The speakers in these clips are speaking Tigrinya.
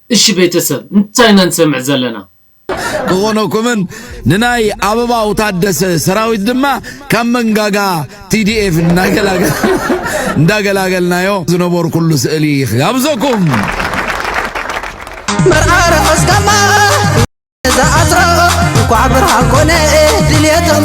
እሺ ቤተሰብ፣ እንታይ ኢና ንሰምዕ ዘለና? ክኾነኩምን ንናይ ኣበባው ታደሰ ሰራዊት ድማ ካብ መንጋጋ ቲዲኤፍ እንዳገላገልናዮ ዝነበርኩሉ ስእሊ ክጋብዘኩም። መርዓ ርሑስ ከማ ዝኣስሮ እንኳዕ ብርሃን ኮነ ድልየቶም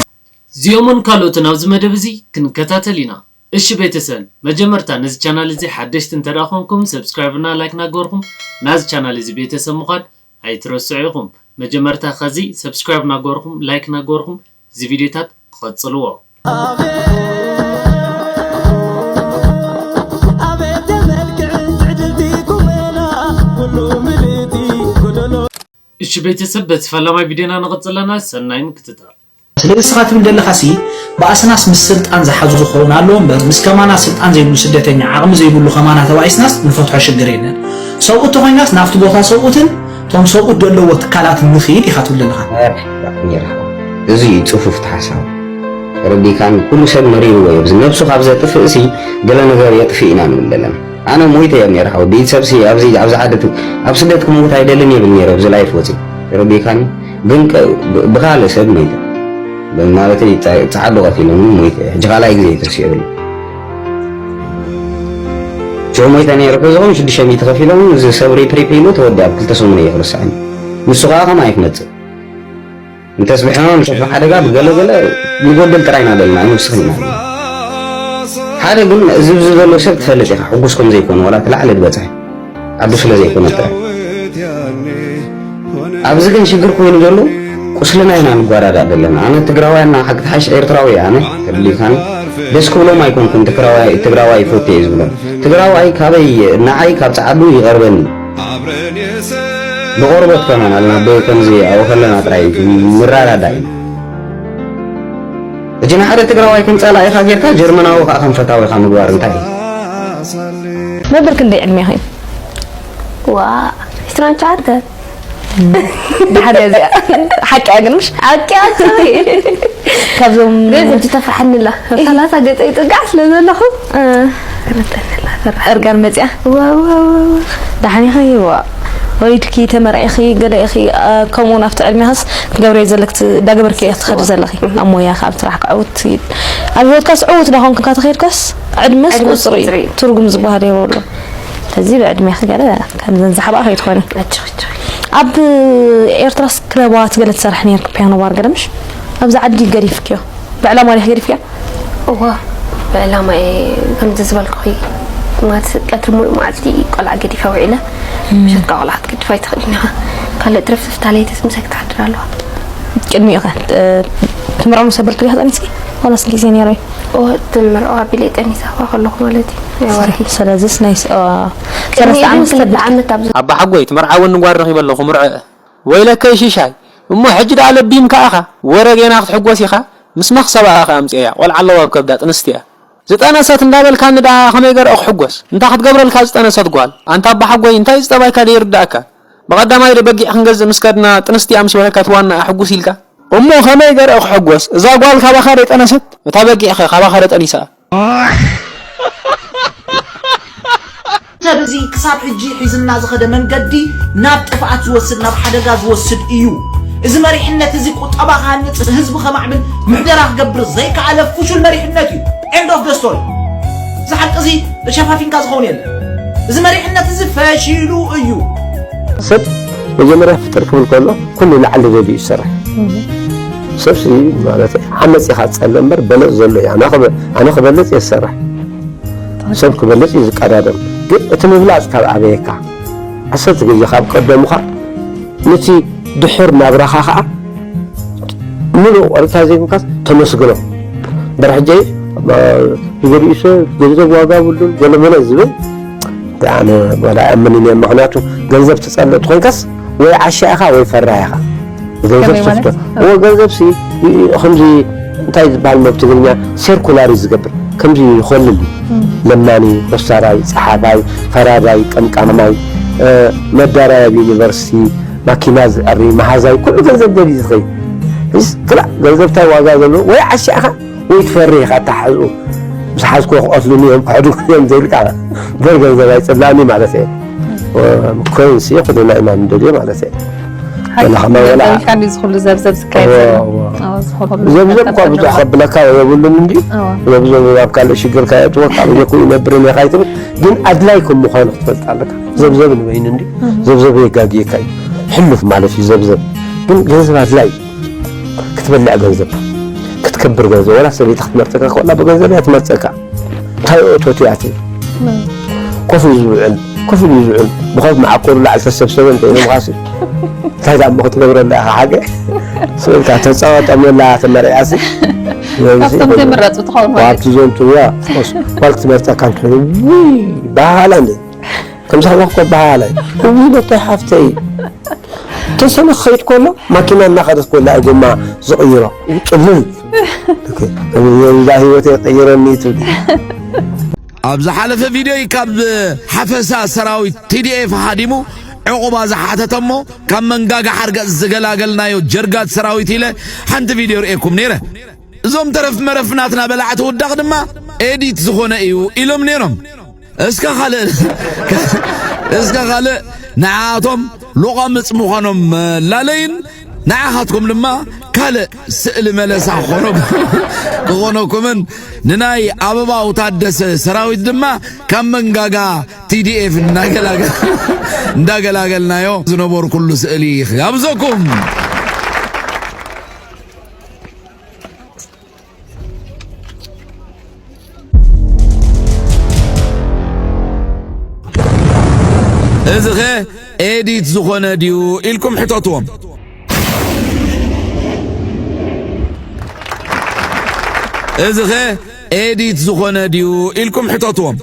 እዚኦምን ካልኦትን ኣብዚ መደብ እዚ ክንከታተል ኢና። እሺ ቤተሰብ፣ መጀመርታ ነዚ ቻናል እዚ ሓደሽቲ እንተ ደኣ ኮንኩም ሰብስክራይብ እና ላይክ ናገርኩም ናዚ ቻናል እዚ ቤተሰብ ምዃን ኣይትረስዑ ኢኹም። መጀመርታ ከዚ ሰብስክራይብ ናገርኩም ላይክ ናገርኩም እዚ ቪድዮታት ክቐጽልዎ። እሺ ቤተሰብ፣ በቲ ፈላማይ ቪድዮና ንቐጽለና ሰናይ ምክትታል። ስለዚ ንስኻ ትብል ዘለኻሲ ባእስናስ ምስ ስልጣን ዝሓዙ ክኸውን ኣለዎ እምበር ምስ ከማና ስልጣን ዘይብሉ ስደተኛ ዓቕሚ ዘይብሉ ከማና ተባኢስናስ ንፈትሖ ሽግር የለን። ሰብኡት ተኾይናስ ናብቲ ቦታ ሰብኡትን እቶም ሰብኡት ዘለዎ ትካላት ንኽይድ ኢኻ ትብል ዘለኻ። ኔርካ። እዚ እዩ ጽፉፍ ሓሳብ። ተረዲካን ኩሉ ሰብ መሪርዎ እዩ። ነብሱ ካብ ዘጥፍእ ሲ ገለ ነገር የጥፍእ ኢና ንብል ዘለና። ኣነ ሞይተ እየ ኔርካ። ቤተሰብ ሲ ኣብዚ ኣብዚ ዓደት ኣብ ስደት ክሞት ኣይደልን ይብል ኔረ ኣብዚ ላይፍ ወፂ። ተረዲካን ግን ብካልእ ሰብ ሞይተ። ማለተይ ፃ- ፃዓዱ ቀቲሎም ሞይተ። ሕጂ ካልኣይ ግዜ ተስኡ የብሉ። ሽዑ ሞይተ ነይረ ከዝኾን ሽዱሽተ ሚእቲ ከፊሎም እዚ ሰብ ሪፕ ሪፕ ኢሉ ተወዲኣ ኣብ ክልተ ሰሙን እየ ክርስዓኒ። ንሱ ከዓ ከምኣ እዩ ክመፅእ። እንተስ ብሕማም እንተስ ብሓደጋ ብገለገለ ንጎድል ጥራይና ደለና ኣይንውስኽን ኢና። ሓደ ግን እዚ ብዚ ዘሎ ሰብ ትፈልጥ ኢኻ ሕጉስ ከም ዘይኮነ ዋላ እቲ ላዕሊ ዝበፅሐ ዓዱ ስለ ዘይኮነ ጥራይ። ኣብዚ ግን ሽግር ኮይኑ ዘሎ ቁስልና ኢና ንጓዳዳእ ዘለና። ኣነ ትግራዋይ እና ሓቂ ትሓሽ ኤርትራዊ እየ ኣነ ተብሊካኒ ደስ ክብሎም ኣይኮንኩን ትግራዋይ ትግራዋይ ይፈቱ እየ ዝብሎም። ትግራዋይ ካበይ ንዓይ ካብ ፃዓዱ ይቐርበኒ። ብቆርበት ከማን ኣልና ብ ከምዚ ኣብኡ ከለና ጥራይ ንራዳዳ ኢና። ሕጂ ንሓደ ትግራዋይ ከም ጸላኢኻ ጌርካ ጀርመናዊ ከኣ ከም ፈታዊኻ ምግባር እንታይ እዩ? መበል ክንደይ ዕድሜኺ እዩ? ዋ ዒስራን ትሽዓተን ድሓር እያ እዚኣ ሓቂ እያ ግን ምሽ ሓቂ ኣትሪ ካብዞም ግን ሕጂ ተፍርሓኒላ ሰላሳ ገፀ ይፅጋዕ ስለ ዘለኹ እርጋን መፅያ ዋዋዋ ደሓን ኢኺ ዋ ወሊድኪ ተመርዒኺ ገለ ኢኺ ከምኡ ናብቲ ዕድሜኻስ ክትገብርዮ ዘለክ እንዳገበርኪ ኢኺ ትኸዲ ዘለኺ ኣብ ሞያኻ ኣብ ስራሕ ክዕውት ኣብ ህይወትካስ ዕውት ዳኾንካ ተኸይድካስ ዕድመስ ቁፅሪ እዩ ትርጉም ዝበሃል የብሉ ስለዚ ብዕድሜኺ ገለ ከምዘን ዝሓብኣ ከይትኾኒ ኣብ ኤርትራስ ክለባት ገለ ትሰርሕ ነርክ ፒያኖ ባር ገለ ምሽ ኣብዚ ዓዲ ገዲፍክዮ ብዕላማ ዲኺ ገዲፍክዮ እዋ ብዕላማ እየ ከምዚ ዝበልኩኺ ማለት ቀትሪ ሙሉእ መዓልቲ ቆልዓ ገዲፈ ውዒለ ምሸትካ ቆልዓ ክትገድፋ ኣይትኽእልን ኢኻ ካልእ ትርፍፍታ ለይትስ ምሳይ ክትሓድር ኣለዋ ቅድሚኡ ኸ ትምርዖ ምስ ነበርክ ዲኻ ጠኒስኪ ዋላስ ግዜ ነይሩ እዩ እዋ ትምርዖ ኣቢለ ጠኒሳ እኳ ከለኹ ማለት እዩ ናይ ወርሒ ስለዚስ ናይ ሰለስተ ቅድሚ ዓመት ክልተ ዓመት ኣብዚ ኣባ ሓጎይ ትመርዓወኒ ጓል ረኺበ ኣለኹ ምርዐ ወይለከይ ሽሻይ እሞ ሕጂ ደኣ ለቢምካ ኢኻ ወረ ጌና ክትሕጎስ ኢኻ ምስ መኽሰባ ኢኻ ኣምጽኤያ ቆልዓ ኣለዋ ኣብ ከብዳ ጥንስቲ እያ ዝጠነሰት እንዳበልካኒ ደኣ ከመይ ገርእ ክሕጎስ እንታይ ክትገብረልካ ዝጠነሰት ጓል ኣንታ ኣባ ሓጎይ እንታይ ዝጠባይካ ደይርዳእካ ብቐዳማይ ዶ በጊዕ ክንገዝእ ምስ ከድና ጥንስቲ እያ ምስ በለካ ትዋና ሕጉስ ኢልካ እሞ ከመይ ገርእ ክሕጎስ እዛ ጓል ካባኻ ደይጠነሰት እታ በጊዕ ኸ ካባኻ ዶ ጠኒሳ ሰብ እዚ ክሳብ ሕጂ ሒዝና ዝኸደ መንገዲ ናብ ጥፍኣት ዝወስድ ናብ ሓደጋ ዝወስድ እዩ። እዚ መሪሕነት እዚ ቁጠባ ክሃንጽ፣ ህዝቢ ከማዕብል፣ ምሕደራ ክገብር ዘይከኣለ ፍሹል መሪሕነት እዩ። End of the story። እዚ ሓቂ እዚ ሸፋፊንካ ዝኸውን የለን። እዚ መሪሕነት እዚ ፈሺሉ እዩ። ሰብ መጀመርያ ፍጥር ክብል ከሎ ኩሉ ላዕሊ ደልዩ ይሰርሕ። ሰብሲ ማለት ዓመፅ ኢኻ ትፀልእ እምበር በለፅ ዘሎ እዩ። ኣነ ክበ- ኣነ ክበልፅ እየ ዝሰርሕ። ሰብ ክበልፅ እዩ ዝቀዳደም። ግን እቲ ምብላፅ ካብ ኣበየካ ዓሰርተ ግዜ ካብ ቀደሙኻ ነቲ ድሑር ናብራኻ ከዓ ምሉእ ቆሪካ ዘይብልካስ ተመስግኖ። እምበር ሕጂ ዝገሊኡ ሰብ ገንዘብ ዋጋ ብሉን ገለመለ ዝብል ኣነ ወላ ኣይኣምንን እየ። ምክንያቱ ገንዘብ ትፀልእ ተኮይንካስ ወይ ዓሻ ኢኻ ወይ ፈራህ ኢኻ። ገንዘብ ከመይ ማለት? ትፍቶ እዎ ገንዘብ ሲ ከምዚ እንታይ ዝበሃል ሞ ብትግርኛ ሴርኩላር እዩ ዝገብር ከምዚ ይኮልል እዩ። ለማኒ ኮስታራይ ፀሓፋይ ፈራዳይ ቀምቃማይ መዳራይ ኣብ ዩኒቨርሲቲ ማኪና ዝዕሪ መሃዛይ ኩሉ ገንዘብ ደልዩ ዝኸይድ ሕስ ክላእ ገንዘብ እንታይ ዋጋ ዘለዎ ወይ ዓሻ ኢኻ ወይ ትፈሪ ኢኻ ኣተሓሕዝኡ ምስ ሓዝኮ ክቐትሉኒ እዮም ክሕዱኒ እዮም ዘይልካ በር ገንዘብ ኣይፅላእኒ ማለት እየ። ኮይንሲ ኩልና ኢና ንደልዮ ማለት እዩ። ሓቂ ወላ ከማይ ወላ ዘብዘብ ኢልካ እንዲ ዝኹሉ ዘብዘብ ዝካየድ እዋ፣ ዘሎ። እዋ። ኣዎ፣ ዝኹሉ ዘብዘብ እኳ ብዙሕ ዘብዘብ ከብለካ የብሉን እንዲ። እዋ። ዘብዘብ ናብ ካልእ ሽግር ካየእትወካ፣ እየ ኩ ይነብርን እየ ካይትብል፣ ግን ኣድላይ ከም ምዃኑ ክትፈልጥ ኣለካ። ዘብዘብ ንበይኑ እንዲ። እህ። ዘብዘብ የጋግየካ እዩ። ሕሉፍ ማለት እዩ ዘብዘብ። ግን ገንዘብ ኣድላይ እዩ። ክትበልዕ ገንዘብ፣ ክትከብር ገንዘብ፣ ወላ ሰበይቲ ክትመርጸካ ከላ ብገንዘብ እያ ትመርጸካ። እንታይ እቶት እያ እቲ? ኮፍ እዩ ዝውዕል፣ ኮፍ እዩ ዝውዕል። ብኾፍ መዓኮሩ ላዕሊ ተሰብሰበ እንተ ኢሎም ኻሲ፣ እንታይ ደኣ እሞ ክትገብረላ ኢኻ ሓገ? ስእልካ ተጻወጠ መላ ተመርዕያሲ። ካብቶም ዘይምረጹ ትኸውን ማለት ካብቲ ዞንቱ እያ፣ ኦፍኮርስ፣ ጓል ክትመርጸካ እንተኾይኑ፣ ውይ፣ በሃላ እንዴ? ከምዚ ከማኹም እኮ በሃላ እዩ። እውይ፣ ነታይ ሓፍተይ። ተሰነ ክኸይድ ከሎ፣ ማኪና እናኸደት ከላ እዩ ጎማ ዝቕይሮ። ጥልል። ኦኬ። እዛ ህይወተይ ቀይረኒ ትብል። ኣብ ዝሓለፈ ቪድዮይ ካብ ሓፈሳ ሰራዊት ቲ ዲ ኤፍ ሃዲሙ ዕቑባ ዝሓተተ እሞ ካብ መንጋጋ ሓርገጽ ዝገላገልናዮ ጀርጋት ሰራዊት ኢለ ሓንቲ ቪድዮ ርእየኩም ነይረ። እዞም ተረፍ መረፍ ናትና በላዕቲ ውዳቕ ድማ ኤዲት ዝኾነ እዩ ኢሎም ነይሮም። እስከ ካልእ፣ እስከ ካልእ ንዓኣቶም ሎቓምጽ ምዃኖም መላለይን ንዓኻትኩም ድማ ካልእ ስእሊ መለሳ ክኾኖ-፣ ክኾነኩምን ንናይ ኣበባው ታደሰ ሰራዊት ድማ ካብ መንጋጋ ቲ ዲ ኤፍ እናገላገ-፣ እንዳገላገልናዮ ዝነበርኩሉ ስእሊ ክጋብዘኩም። እዚኸ ኤዲት ዝኾነ ድዩ ኢልኩም ሕተትዎም። እዚኸ ኤዲት ዝኾነ ድዩ ኢልኩም ሕተትዎም።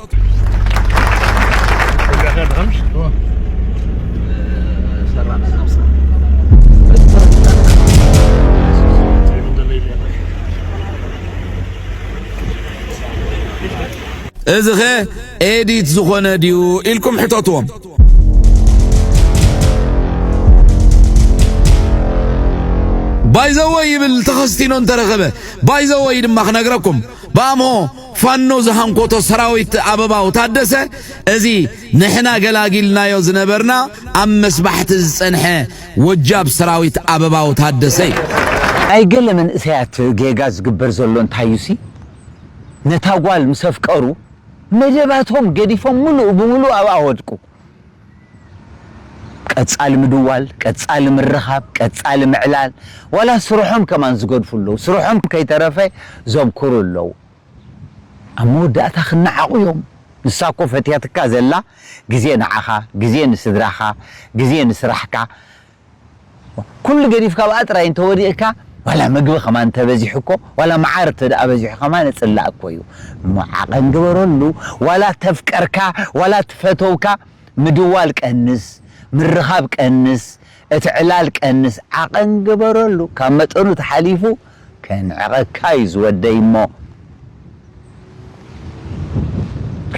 እዚኸ ኤዲት ዝኾነ ድዩ ኢልኩም ሕተትዎም። ባይዘወይ ይብል ተኸስቲኖ እንተረኸበ፣ ባይዘወይ ድማ ክነግረኩም፣ ብኣምሆ ፋኖ ዝሃንኮቶ ሰራዊት ኣበባው ታደሰ፣ እዚ ንሕና ገላጊልናዮ ዝነበርና ኣብ መስባሕቲ ዝጸንሐ ወጃብ ሰራዊት ኣበባው ታደሰ እዩ። ናይ ገለ መንእሰያት ጌጋ ዝግበር ዘሎ እንታዩሲ፣ ነታ ጓል ምስ ኣፍቀሩ፣ መደባቶም ገዲፎም ምሉእ ብምሉእ ኣብኣ ወድቁ። ቀጻሊ ምድዋል፣ ቀጻሊ ምርኻብ፣ ቀጻሊ ምዕላል፣ ዋላ ስርሖም ከማን ዝገድፉ ኣለዉ። ስርሖም ከይተረፈ ዘብክሩ ኣለዉ። ኣብ መወዳእታ ክነዓቑ እዮም። ንሳ እኮ ፈትያትካ ዘላ ግዜ ንዓኻ፣ ግዜ ንስድራኻ፣ ግዜ ንስራሕካ፣ ኩሉ ገዲፍካ ኣብኣ ጥራይ እንተወዲቕካ፣ ዋላ ምግቢ ከማን እንተበዚሑ እኮ፣ ዋላ መዓር እንተ ደኣ በዚሑ ከማን እጽላእ እኮ እዩ። እሞ ዓቐን ግበረሉ፣ ዋላ ተፍቀርካ፣ ዋላ ትፈተውካ፣ ምድዋል ቀንስ፣ ምርኻብ ቀንስ፣ እቲ ዕላል ቀንስ፣ ዓቐን ግበረሉ። ካብ መጠኑ ተሓሊፉ ከንዕቐካ እዩ ዝወደይ እሞ።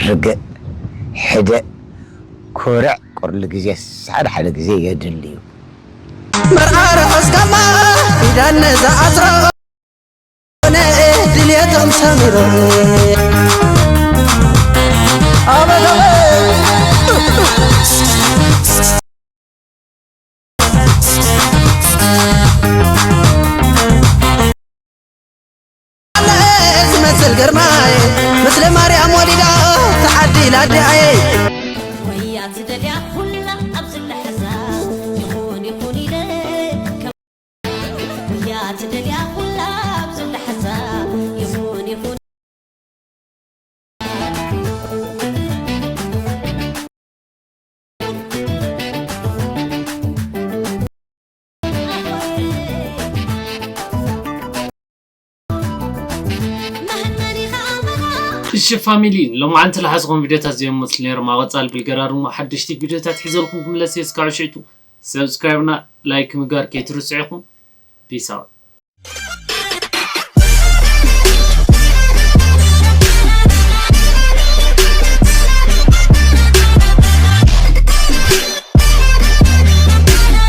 ርግእ፣ ሕደእ፣ ኮርዕ፣ ቁርሊ ግዜ ሓደ ሓደ ግዜ የድሊ እዩ። መርዓ ርሑስ ጋማ ኪዳን ነዛ ኣስሮ ኮነ ድልየቶም ሰሚሩ ኣበበ ዝመስል ግርማይ፣ ምስለ ማርያም ወሊዳ ተዓዲላ ኣዲኣየ። ወያ ትደልያ ኩላ ኣብዚ ለሕዛ ይኹን ይኹን ኢለ። ወያ ትደልያ ኩላ ኣብዚ ለሕዛ ይኹን ይኹን። እሺ ፋሚሊ፣ ሎማዓንቲ ዝሓዝኹም ቪድዮታት እዚኦም መስሉ ነይሮም። ኣብ ቀጻሊ ብልገራር እሞ ሓደሽቲ ቪድዮታት ሒዘልኩም ክምለስ እየ። እስካብ ሽዕቱ ሰብስክራይብና ላይክ ምግባር ከይትርስዑ ኢኹም። ፒስ ኣውት።